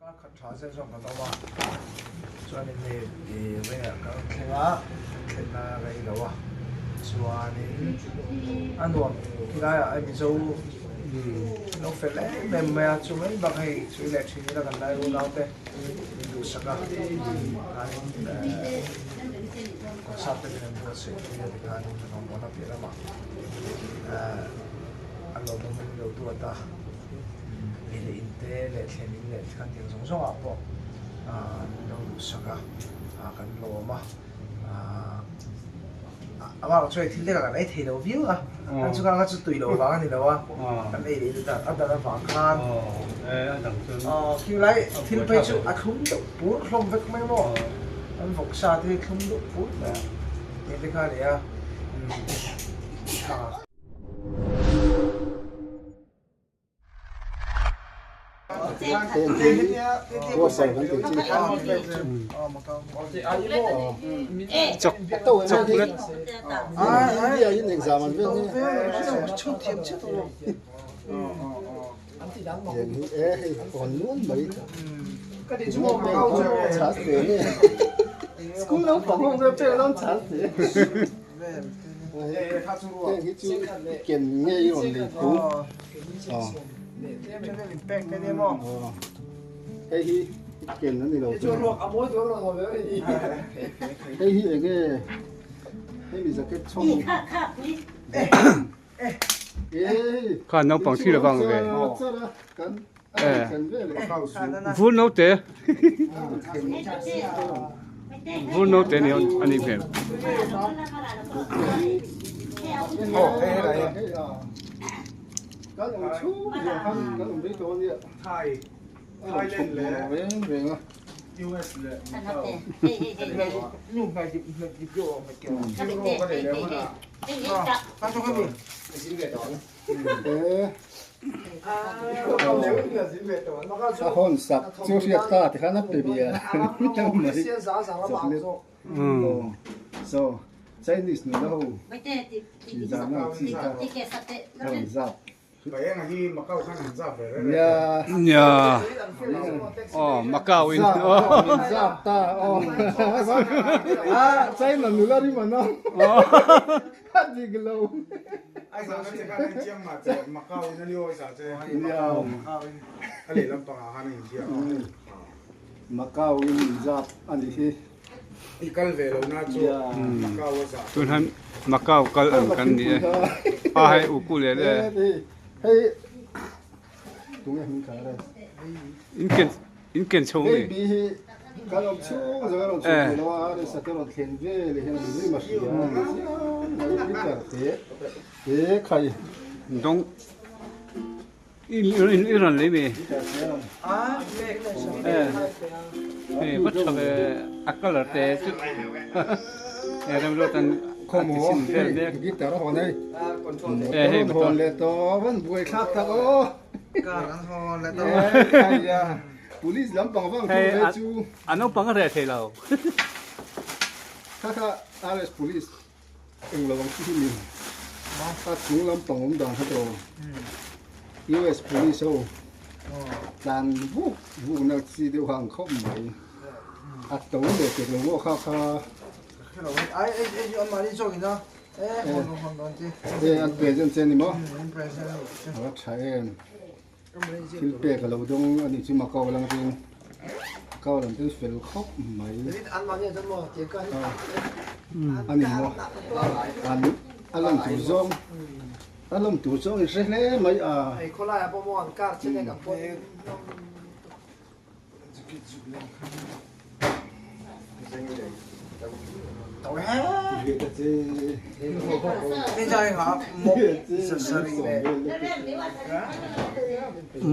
Kar khat tha zel zawng kan awm a, chuanin hei ih vengah kan rawn thleng a, kan thlenna rei lo a, chuanin a nuam khilaiah hei Mizo lo fel em em mai a, chu mai bak hei chhui leh thin ila kan lai unau te min duhsak a, khanin eh concert te min an buatsaih pui a tikhanin rawngbawlna piah lamah eh a lawmawm in lo duat a. Ei leh in te leh thlen in leh kan tih ang zawng zawng ah pawh an lo duhsak a, kan lawm a, amah erawh chu hei thil te kan ei thei lo viau a, kan chu kha chu tui loh vang a ni lo a, kan ei leh in a dan avang khan khilai thil phei chu a thlum deuh pur hlawm vek mai maw, an vawksa te hi thlum deuh pur mai a, tih te kha a ni a, tha. Chocolate Hei hi ken a ni lo chu hei hi enge hemi jacket chhawng Kha naupang thil avang ve vur naute vur naute ni a nih hmel. Kan awm chhung zawh khan kan awm rei tawh a nia. Thailand leh US leh Macau. Euro ka nei leh hman a. A hawn sak chu hriat ta ti khan a pe ve a mai chocolate so Chinese nula ho chi zan ang chi kha a rawn zap. Paenga hi Macau khan an zap ve reng reng. Nia. Aw Macau in. Min zap ta aw. A China nula rim an awm. A dik lo. Ai zan che khan an chiang mah che Macau in a ni awi za che. Nia. A lehlam pangah khan a inziak. Macau in min zap a nih hi. I kal ve lo na chu Macau a zah. Tun han Macau kal ang kan ni e. Pa hei u ku leh le. Hei tunge hming kha re. In ken in ken chho mi. Hei hi kan awm chhung zawng a rawn chhuk ve lo a re sate rawn thlen ve leh hian a rim a hria a ni chiang mai guitar te te khai. Dong I rawn lei mi? Hei va tha ve a colour te chu he rem ruat an a ti sin vel mek. Guitar a hawn hei. E hei motor. Hawn leh tawh van buai thlak tak aw. Car an hawn leh tawh. Police lampang vang thu ve chu. A naupang a reh thei lo. Kha kha RS police. Eng lo ang chu hi ni. A chung lampang awm dan kha tawh. US police ho tlan vuk vuk na chi deuh kha ang khawp mai. A to leh pek lo maw kha kha. E an present che ni maw? A va tha em. Thil pek a lo dawng a nih chu Macau lang atangin Macau lam chu fel khawp mai a ni maw an a lan tur zawng a lan tur zawng in hre hle mai a.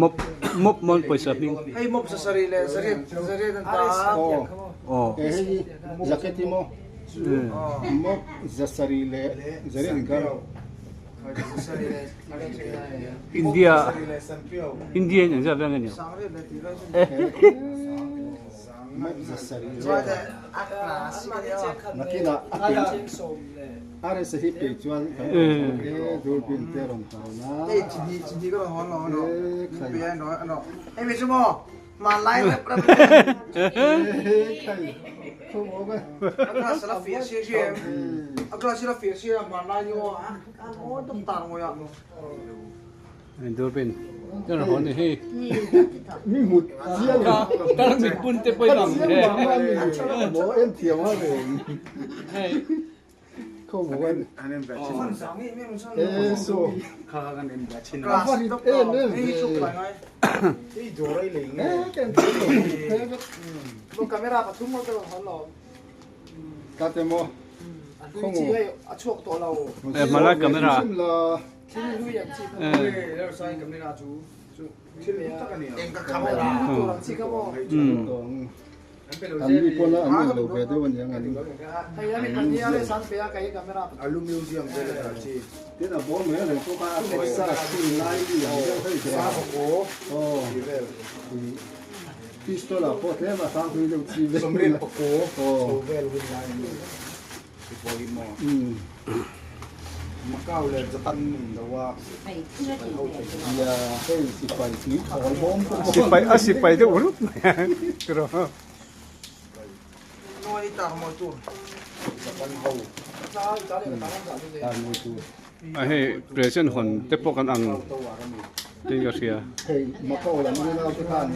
Mop mop mon pawisa hming. Hei mop sasari le zariat zariat an ta. Aw. Hei jacket hi maw mop zasari le zariat inkar. India India in engzat vel nge ni Hmanlai rep rep A class la fiah sia sia em? A class la fiah sia hmanlai ni aw a ngawi tawp tan ngawi a. Durbin chuan a haw ni hei. Mi hmut chiang Ka mit bun te pawh i ang he. Maw en thiam a reng. Hei. Hmalai camera. An mi pawn a an en lo ve deuh aniang an Tin a bawm reng reng pawh kha a pawisa chhun lai mi ang deuh hei te a aw ih pistol ah pawh tlem a hranghlui deuh chi vel aw umm. Ia hei sipai tui thawl bawm pawh maw. Sipai a sipai deuh rup mai a tiraw. A hei present hawn te pawh kan ang tiin ka hria. Hei Macau lam unau te khan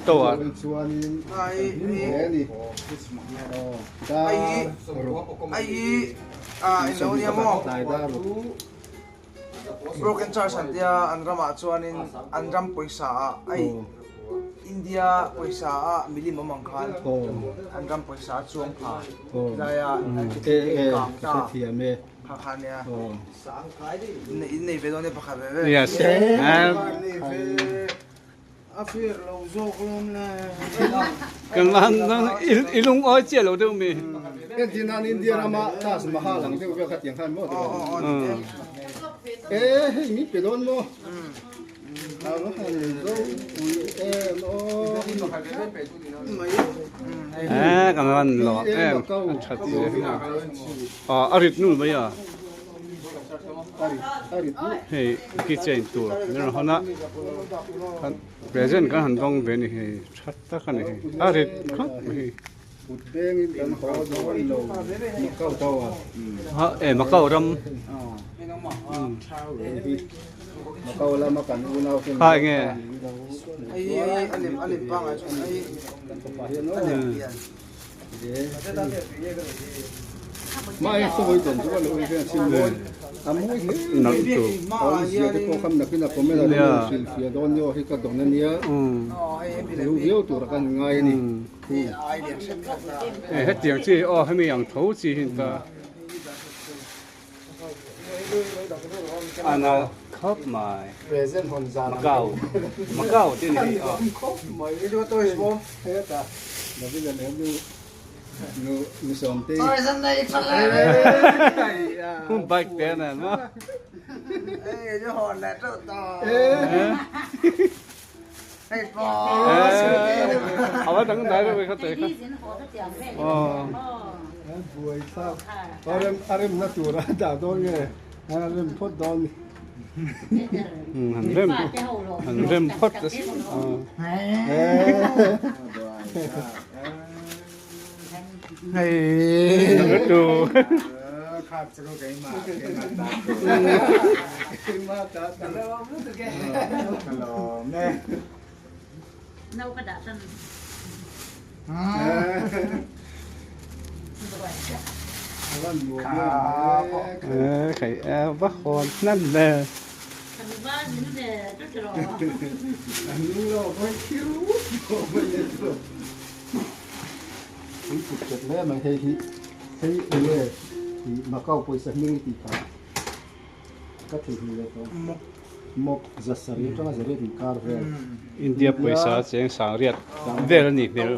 To ah. Chuanin hlim hle a ni. Aw dar ruk. Tlai dar ruk. Broken charge an tia an ramah chuanin an ram pawisa ah ai India pawisa ah milim awm ang khan an ram pawisa a chuang pha tilaia kang ta kha kha nia in nei ve dawn e pakhat ve ve. Yes. A fir lo zawk lawm le. Kan lan i lungawi chiah lo deuh mi. Entir nan India rama Taj Mahal ang deuh vel kha tiang khan maw tiraw? E hei min pe dawn maw? A va han ropui em aw. E kan lan lo em a that zia hi. A rit nul mai a. Hei keychain tur min rawn hawn a khan present kan han dawng ve a ni hei tha tak a ni hei a rit khawp mai hei. E Macau ram kha enge Nalh tur. Hetiang chi aw hemi ang tho chi hi ta a nalh khawp mai. Macau Macau tih a ni hei aw. Bike te a nen maw. A va dang dai deuh kha te kha. Han rem han rem phawt ta si. Hei tu. Khai va hawn hnan le. Pui put pet hle mai hei hi hei enge ih Macau pawisa hming i tih kha ka theihnghilh leh tawh mawk za sarih atanga zariat inkar vel India pawisa cheng sangriat vel a nih hmel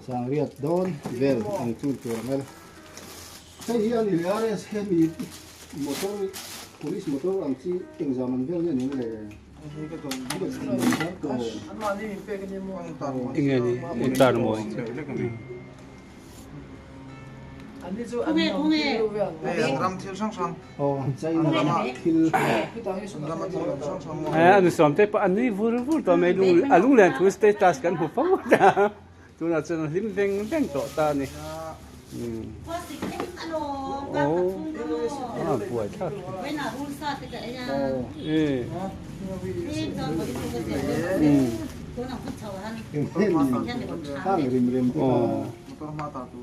sangriat dawn vel ang chun tur ang el hei hi a ni leh RS hemi motor police motor ang chi engzam an vel nge ni ang le. Enge ni intar mawi chu. An sawm te pawh an nui vur vur tawh mai a lunglen thu status kan hmu fo ta tunah chuan a hlim veng veng tawh ta a ni. Aw a buai thlak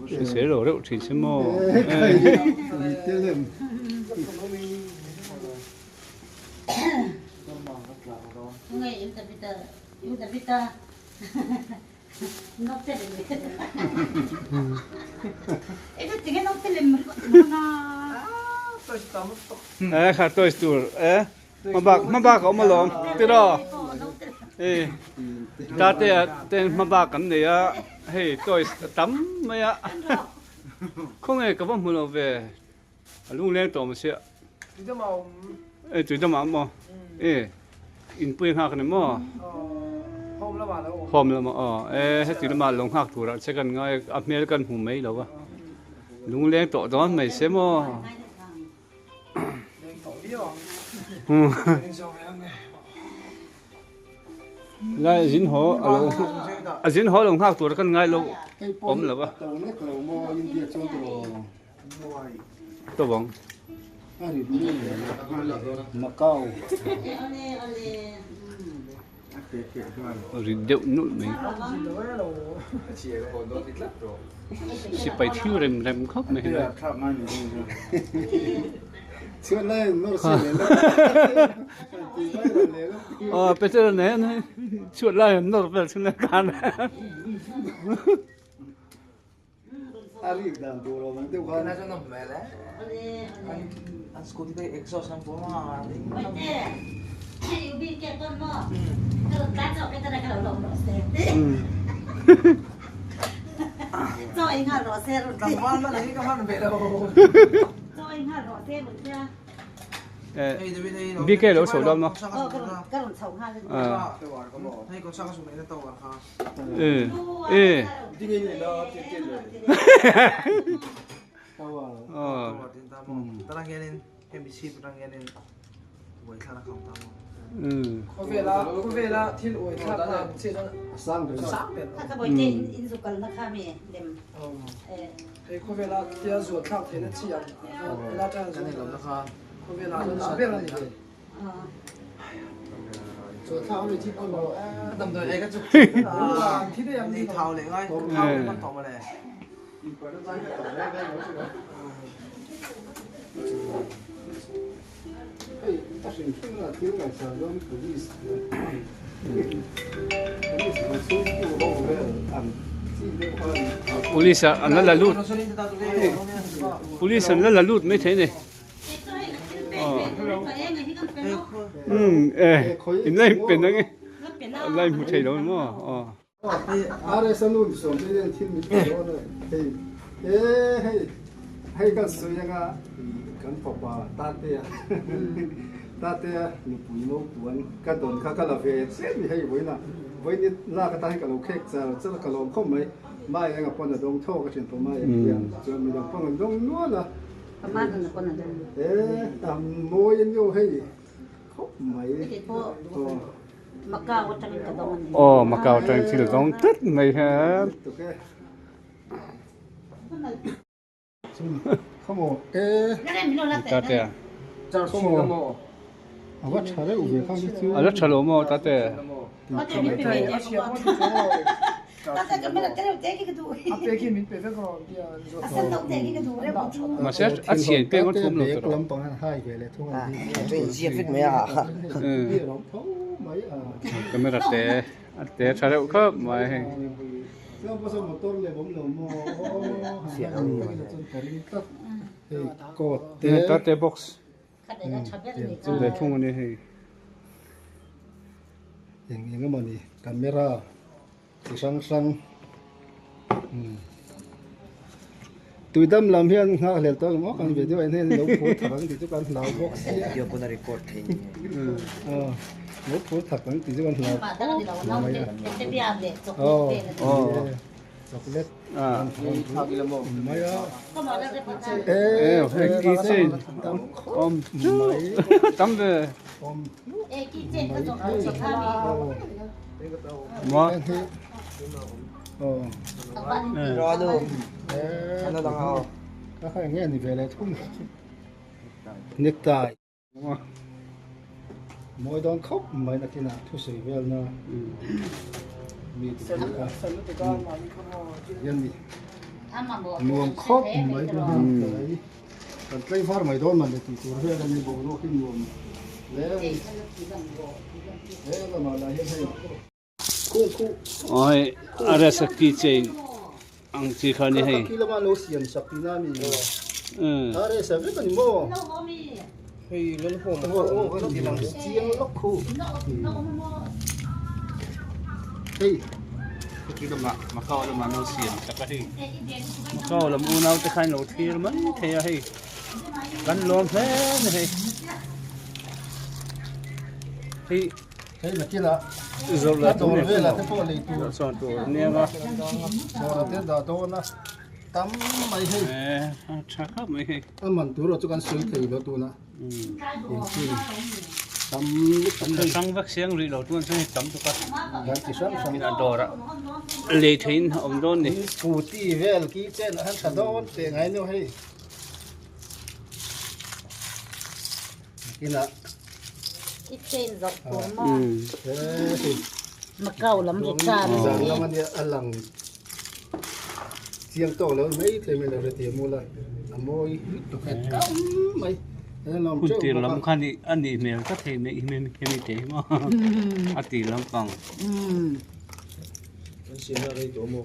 Hrisel lo reuh thin si maw. Eh kha toys tur eh hmabak hmabak a awm alawm tiraw eh tate ah ten hmabak kan nei a hei toys a tam mai a khawnge ka va hmu lo ve a lungleng tawh maw sia eh tui dam ah maw eh inpui nghak a ni maw home lamah aw eh heti lamah lo nghak turah che kan ngai a hmel kan hmu mai lo a lungleng tawh dawn mai se maw. Lai zin haw a lo a zin haw lo nghak tur kan ngai lo awm lo a. To bang. Macau. Rit deuh nulh mai. Sipai thil rem rem khawp mai hi. Aw Peter nen chhuat lai an nawr vel chhun a kan. A rik dan tur awm ang deuh khan. BK lo chho dawn maw? Police an la la lut Police an la la lut maithei a ni. In la inpen ang e la inhmu thei lo maw RS a nu sawm te hian thil min pe dawn a hei e hei hei kan sawi anga kan fapa Tatea Tatea nupui naupang ka dawn kha ka la ve chiah ni hei vawiinah vawiin lak atan hian ka lo khek char char a ka lawm khawp mai Mai enga pawn a dawng thawk a ṭhian tawh Mai eng hian chuan midang pawn an dawng nual a. E tam mawi a nio hei khawp mai. Macau atangin ka dawng a ni. Aw Macau atangin thil dawng tlat mai hian. Khawmaw e. Tate a. Khawmaw. A va tha reuh ve kha chu. A la tha lo maw tate. Mahse a chhian pek ngawt thum lo tur a. Camera te a te tha reuh khawp mai hei. Tate box chu ve thung a ni hei. Eng eng emaw ni camera chi hrang hrang tuidam lam hian nghak hlel tawh ang maw kan video en hian lo phur thak ang tih chu kan hlau bawk sia video pawn a record thei ni aw lo phur thak ang tih chu kan hlau khawp mai a aw. Chocolate Ah. Mai a. Eh, hei keychain awm tam ve. Maw. Necktie. Mawi dawn khawp mai nakinah thusawi velna mi ti a hian ni nuam khawp mai chu hei kan tlei var mai dawn man le tih tur vel a ni boruak hi nuam hle a ni he lamah lah hian hei khu khu Oi a rest a keychain ang chi kha ni hei khi lama lo siam sak tina mi a rest a vek a ni maw Hei lal hawm aw aw kan ti lang chiang lawk khu hei khi lama Macau lama lo siam sak a hei Macau lam unau te khan lo thlir mai thei a hei kan lawm hle ni hei hei Hei nakinah Zawrh leh a dawr velah te pawh lei tur chuan tur ania nga. Dawrah te dah dawn a tam mai hei. Eh a tha khawp mai hei. A man tur erawh chu kan sawi thei lo tunah engtin tam lutuk hei. Hrang vek siang rih lo chuan hei tam tuk a. Dan chi hrang hrang. A dawrah lei theiin a awm dawn ni. Scooty vel keychain ah han tha dawn teh ngai nu hei. Nakinah Keychain zawk tur maw? Macau lam ri ta ni. Zan lam ania a lang chiang tawk lo mai thei mai lo hre mul a a mawi lutuk he kam mai hun tir lam kha ni a nih hmel ka thei mai hemi te hi maw a tir lam pang An siamna rei tawh maw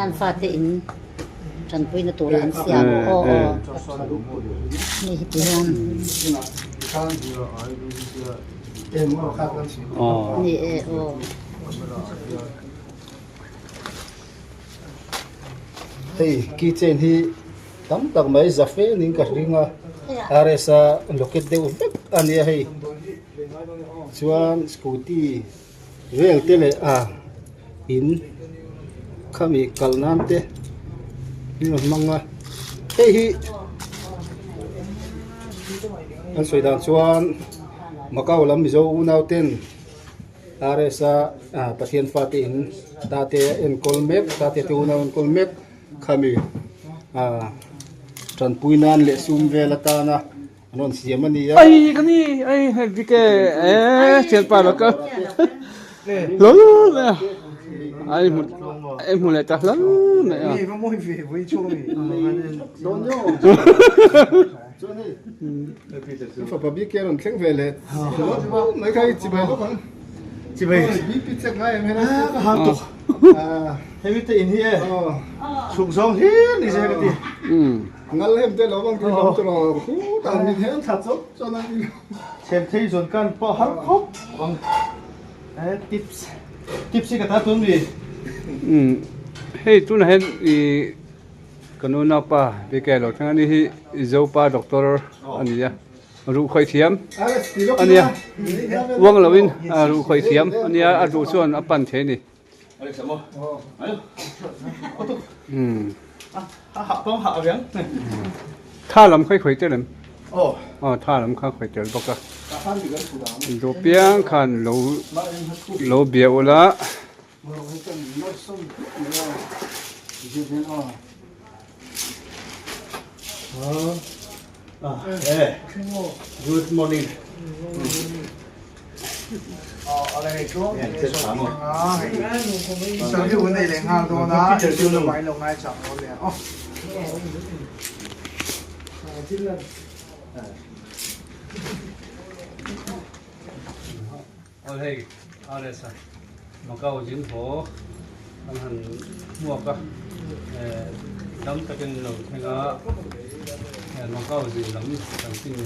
An fate in tanpuina tur an siam aw aw hei hi ti hian ni e aw. Hei keychain hi tam tak mai za fe niin ka hring a RS a locket deuh vek a nia hei chuan scooty vel te leh a in khami kal nan te an rawn hmang a hei hi an sawi dan chuan Macau lam Mizo unau ten. RS-a Pathian fate in tate a enkawl mek, tate te unau enkawl mek khami tanpui nan leh sum vel atana an rawn siam a ni a. Ai ka ni ai hei bike e thianpa lo ka hlol mai a ai hmu ai hmu leh ta hlol mai a. Chuan hei fapa bike a rawn thleng ve leh mai kha i chibai bawk ang. Chibai. BP check ngai em hena. Ka har tuk. Hemi te in hi e. Chhuk zawng hlir ni se ka ti. Ngal hem te lo bang ti lo chu ro khu tan min hem that chawp chuan an in. Chhem thei zawn kan pawh har khawp ang. Tips tips hi ka ta tun mi. Hei tunah hian i Ka nu naupa BK lo thleng a ni hi Zopa doctor a ni a, ruh khawih thiam a nia, uang loin ruh khawih thiam a nia, a ruh chuan a pan thei a ni. Tha lam kha i khawih tel em? Aw tha lam kha khawih tel bawk a, duh piang khan lo lo bia ula. Good morning. Aw hei RS a Macau zin haw an han hmuak a dam takin lo thleng a Macau zin lam chanchin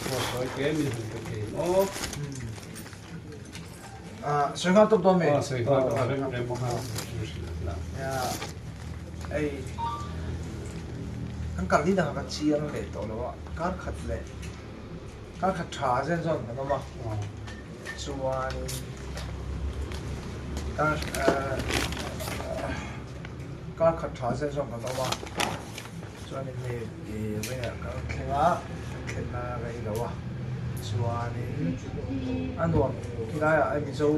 pawh sawi te min han pe thei maw. Sawi nghal tawp dawn mi? Aw sawi nghal tawp a rem rem bawk a. Ei Kan kal ni dangah ka chiang leh tawh lo a, kar khat leh kar khat tha zen zawn kan awm a, chuanin kar kar khat tha zen zawn kan awm a, chuanin hei ih kan thleng a, kan thlenna rei lo a, chuanin a nuam khilaiah Mizo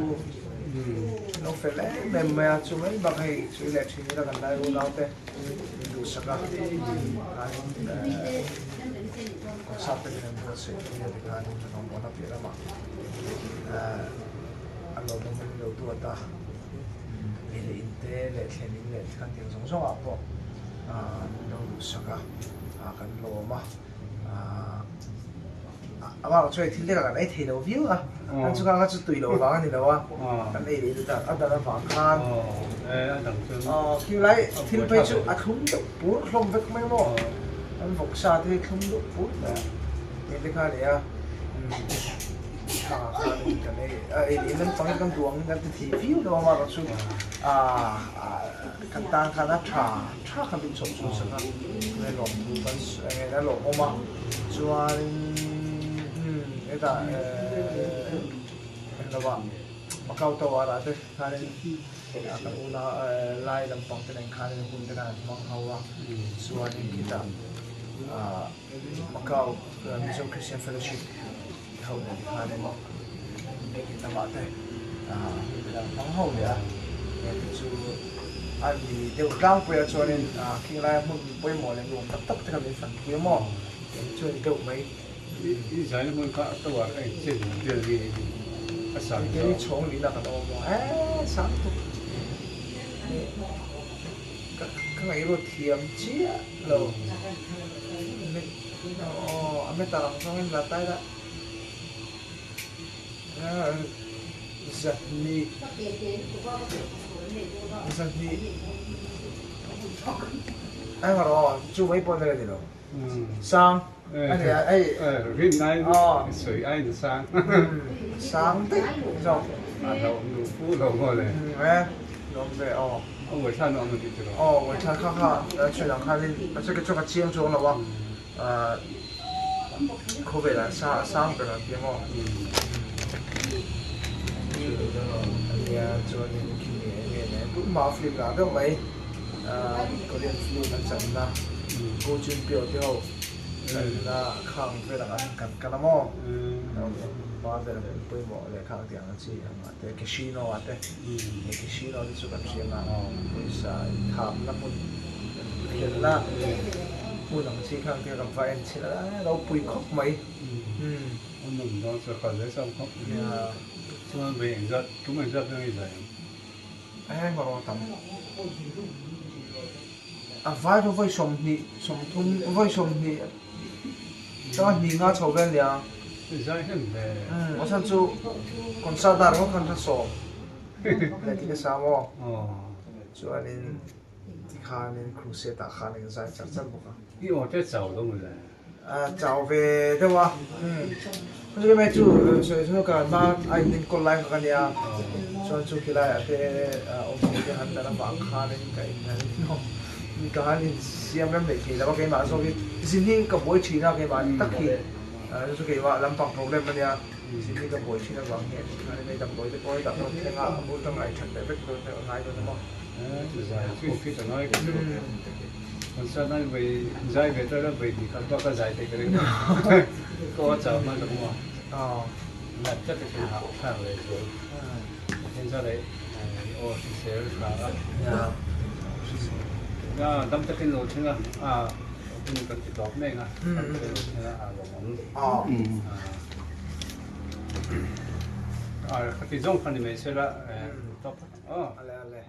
lo fel em em mai a, chu mai bak hei sawi leh thin ila kan lai unaute. Min duhsak a, khanin concert te min an buatsaih pui a tikhanin ka rawngbawl a piah lamah a lawmawm a ni lo duat a, ei leh in te leh thlen in leh kan tih ang zawng zawngah pawh min lo duhsak a, kan lawm a. Amah chu hei thil te kan ei thei lo viau a, an chu kha chu tui lo vang a ni lo a, kan ei leh lut a, a dan avang khan khilai thil phei chu a thlum deuh pur hlawm vek mai maw, an vawksa te hi thlum deuh pur mai a, hei te kha a ni a, thla khan kan ei ei leh naupang hi kan duh angin kan ti thei viau lo a, amaherawhchu kan tan khan a tha. Tha kha min chawp chhuah sak a, nge lawmthu kan nge a lawmawm a, chuanin umm hetah ehh englo ah Macau Tower ah te khanin kan una lai lampang te nen khanin hun te khan an hmang ho a, chuanin khitah ah Macau Mizo Christian Fellowship ho nen khanin biakin lamah te hun te an hmang ho leh a, heng te chu a ni deuh tlangpui a chuanin khing laia hmun pawimawh leh nuam tak tak te kha min fan pui a maw tih chu a ni deuh mai. I zaina hmun kha a tower a inchen vel nge a sang zawk? Kei chhawng lihna kan awm a, eee sang tuk ka ngaihruat thiam chiah lo. Aw a meter ang zawngin la tai la zahnih zahnih ai ngawr aw chu mai pawh nila ni lo sang a ni a hei rin ai sawi ai ni sang sang daih zawk a hlauh nu pu lo maw le e lawm ve aw a ngaithla nuam a tih chu lo aw ngaithla kha kha a chhuah ang khanin a chu chu ka chiang chuang lo a Khawvelah sa a sang ber ang tih maw? Ania chuanin khimi eng nge nen tunhma a film lah deuh mai Korean film an channa Go Jun Pyo te ho channa khang velah an kan kal a maw? Hma vel a hmun pawimawh leh khang tih ang chi ang ah te Casino ah te he Casino te chu kan hria nga pawisa inthapna hmun khelhna Hmun ang chi khan te kan va en chhin a, ropui khawp mai. A nawm dawn chu a kal ve chauh khawp. Chuan ve engzat, tum engzat vel nge zai ang? Eng erawh tam. A vai chu vawi 20, 30, vawi 20 atanga hnih nga chho vel nia. Zai hnem hle. A chhan chu concert dar ngawt khan ka sawm leh tih ka sa maw. Chuanin. Tikhanin crusade ah khan in zai char char bawk a. I aw te chau lo mawle. Chau ve deuh a. Chu mai chu sawi chu ka hma a in enkawl lai kha ka nia. Chuan chu khilai ah te awm thei te han dan avang khanin ka in han ka han in siam rem leh thei lo a keimah zawk hi zin hi ka buai thin a keimah tak hi chu chu keimah lampang problem a nia. Zin hi ka buai thin avang hian tikhanin hei damdawi te pawh hi dah dawn thleng a a bul tang ngaih that leh vek dawn a ngai dawn a maw. Ale ale.